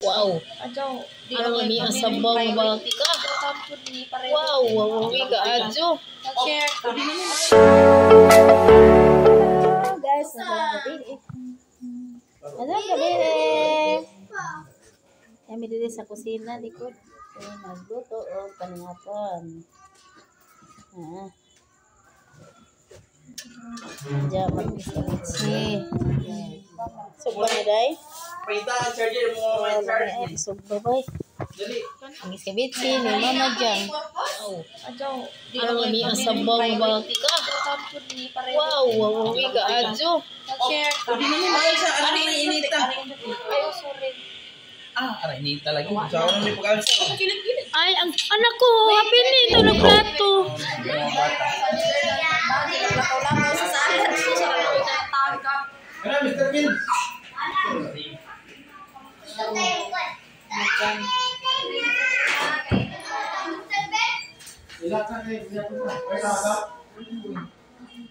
Wow. Ano ni ang sabaw ba ka? Wow, wow, wow, ka adyo. Guys, magandang gabi. Magandang gabi. Kami dito sa kusina, likod. Eh, nagluto o paningapon. Ah. Diyan, mag-isabitsi. Sugba ni Day? Paita ang charger mo, may charge. Ay, sugba bay. Dali. Ang iskabitsi ni Mama Jang. Wow. Ano ni ang sabaw ba ka? Wow, wow, wow, ka adyo. Pwede naman mahal sa ano ni inita. Ah, aray inita lagi. Sa ako may pag-alsa. Ay, ang anak ko, happy nito ng plato. Ano, Mr. Bill?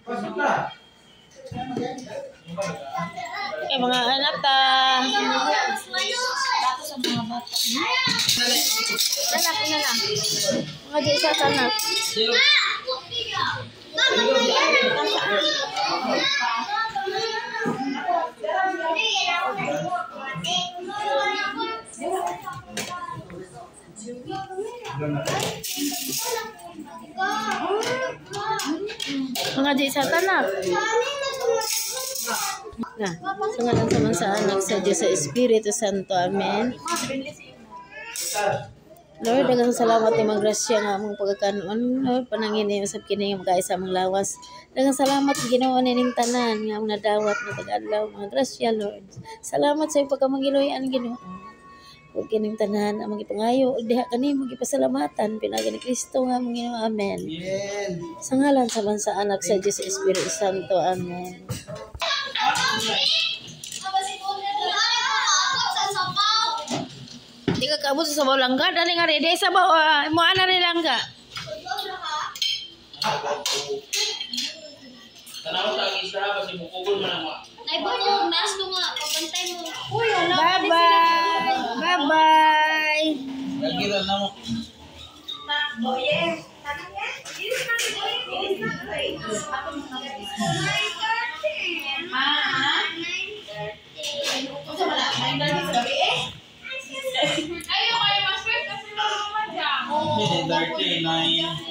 Pasok na. Eh, mga anak ta. Anak, na lang. Mga di isa anak. Mga di isa anak. Na, sa ngalan sa man sa anak sa Diyos sa Espiritu Santo. Amen. Lord, daghang salamat ni mga grasya nga among pagkakanon. Lord, panangin ni usab kini nga makaisa among lawas. Daghang salamat Ginoo nining tanan nga among nadawat nga tagadlaw mga grasya, Lord. Salamat sa iyong pagkamangiloy-an, Ginoo. Ug kining tanan among gipangayo ug diha kanimo gipasalamatan pinaagi ni Kristo nga among Ginoo. Amen. Amen. Sa ngalan sa man sa anak sa Diyos sa Espiritu Santo. Amen. Di ka kaabot sa sabaw langga, dali nga rin. Di sabaw, mo ana rin langga. Tanaw sa ang isda kasi mukugol man ang Bye-bye! Bye-bye! Lagi na mo. Hindi, 39.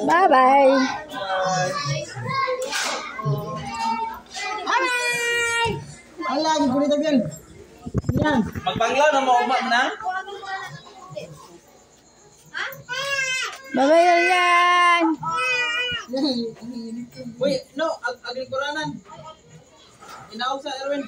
Bye-bye! Ala, gikunit agad. Yan. Magpanglaw na mo ugma na. Bye-bye, Lilian! Uy, no, aglingkuranan. Inaw sa Erwin.